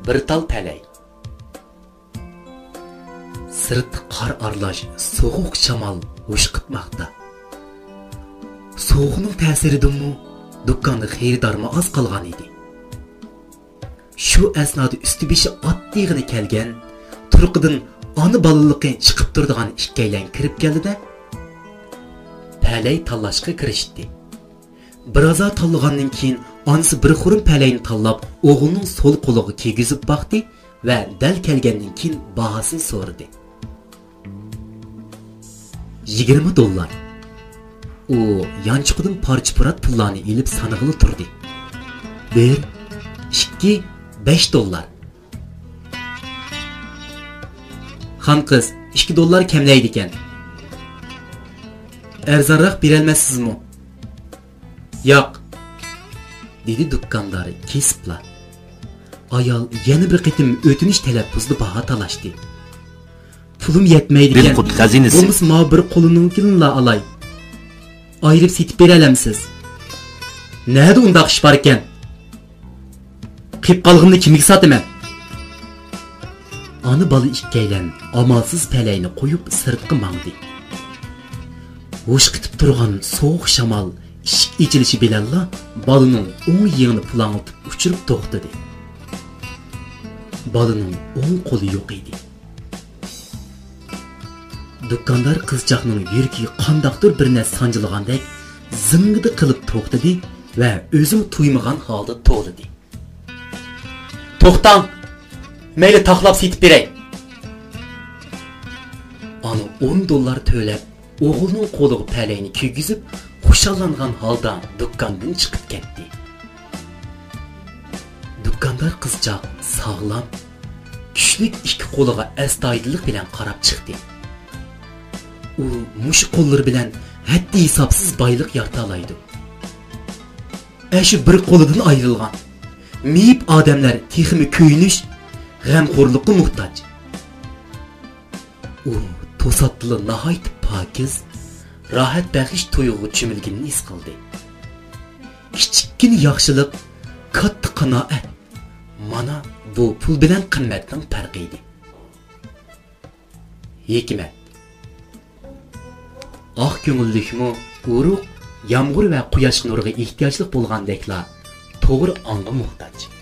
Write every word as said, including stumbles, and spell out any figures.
بىر تال پەلەي. سىرتتا قار ئارىلاش سوغۇق شامال ھۇشقىتماقتا. سوغۇقنىڭ تەسىرىدىنمۇ دۇكاندا خېرىدارمۇ ئاز قالغان ئىدى. شۇ ئەسنادا ئۈستى بېشى ئات تېغىنى كەلگەن، تۇرقىدىن ئانا بالىلىقى چىقىپ تۇرىدىغان ئىككىيلەن كىرىپ كەلدى-دە، پەلەي تاللاشقا كىرىشتى. بىرازا تاللىغاندىن كېيىن، ئانىسى بىر خۇرۇم پەلەينى تاللاپ، ئوغلىنىڭ سول قولىغا كىيگۈزۈپ باقتى ۋە دەل كەلگەندىن كېيىن باھاسىنى سورىدى. «يىگىرمە دوللار.» ئۇ يانچۇقىدىن پارچە-پۇرات پۇللارنى ئېلىپ سانىغىلى تۇردى. «بىر، ئىككى، بەش دوللار.» «خان قىز، ئىككى دوللار كەملەيدىكەن. ئەرزانراق بېرەلمەسسىزمۇ؟» «ياق.» دېدى دۇكاندار كېسىپلا. ئايال يەنە بىر قېتىم ئۆتۈنۈش تەلەپپۇزدا باھا تالاشتى. «پۇلۇم يەتمەيدىكەن. بىلقۇت خەزىنىسى. بولمىسا ماۋۇ بىر قولىنىڭكىنىلا ئالاي. ئايرىپ سېتىپ بېرەلەمسىز؟ نەدە ئۇنداق ئىش باركەن؟ قېلىپ قالغىنىنى كىمگە ساتىمەن؟» ئانا بالا ئىككىيلەن ئامالسىز پەلەينى قويۇپ سىرتقا ماڭدى. ھۇشقىتىپ تۇرغان سوغۇق شامال ئىشىك ئېچىلىشى بىلەنلا بالىنىڭ ئوڭ يېڭىنى پۇلاڭلىتىپ ئۇچۇرۇپ توختىدى. بالىنىڭ ئوڭ قولى يوق ئىدى. دۇكاندار قىزچاقنىڭ يۈرىكى قانداقتۇر بىر نەرسە سانجىلغاندەك زىڭگىدە قىلىپ توختىدى ۋە ئۆزىمۇ تۇيمىغان ھالدا توۋلىدى. «توختاڭ! مەيلى، تاقلاپ سېتىپ بېرەي.» ئانا ئون دوللار تۆلەپ، ئوغلىنىڭ قولىغا پەلەينى كىيگۈزۈپ، خۇشاللانغان ھالدا دۇكاندىن چىقىپ كەتتى. دۇكاندار قىزچاق ساغلام، كۈچلۈك ئىككى قولىغا ئەستايىدىللىق بىلەن قاراپ چىقتى. ئۇ مۇشۇ قوللىرى بىلەن ھەددى-ھېسابسىز بايلىق يارىتالايدۇ. ئەشۇ بىر قولىدىن ئايرىلغان مېيىپ ئادەملەر تېخىمۇ كۆيۈنۈش، غەمخورلۇققا موھتاج. ئۇ توساتتىلا ناھايىتى پاكىز، راھەت بەخش تۇيغۇغا چۆمۈلگىنىنى ھېس قىلدى. كىچىككىنە ياخشىلىق، كاتتا قانائەت. مانا، بۇ پۇل بىلەن قىممەتنىڭ پەرقى ئىدى. ھېكمەت. ئاق كۆڭۈللۈكمۇ ئۇرۇق، يامغۇر ۋە قۇياش نۇرىغا ئېھتىياجلىق بولغاندەكلا، توغرا ئاڭغا موھتاج.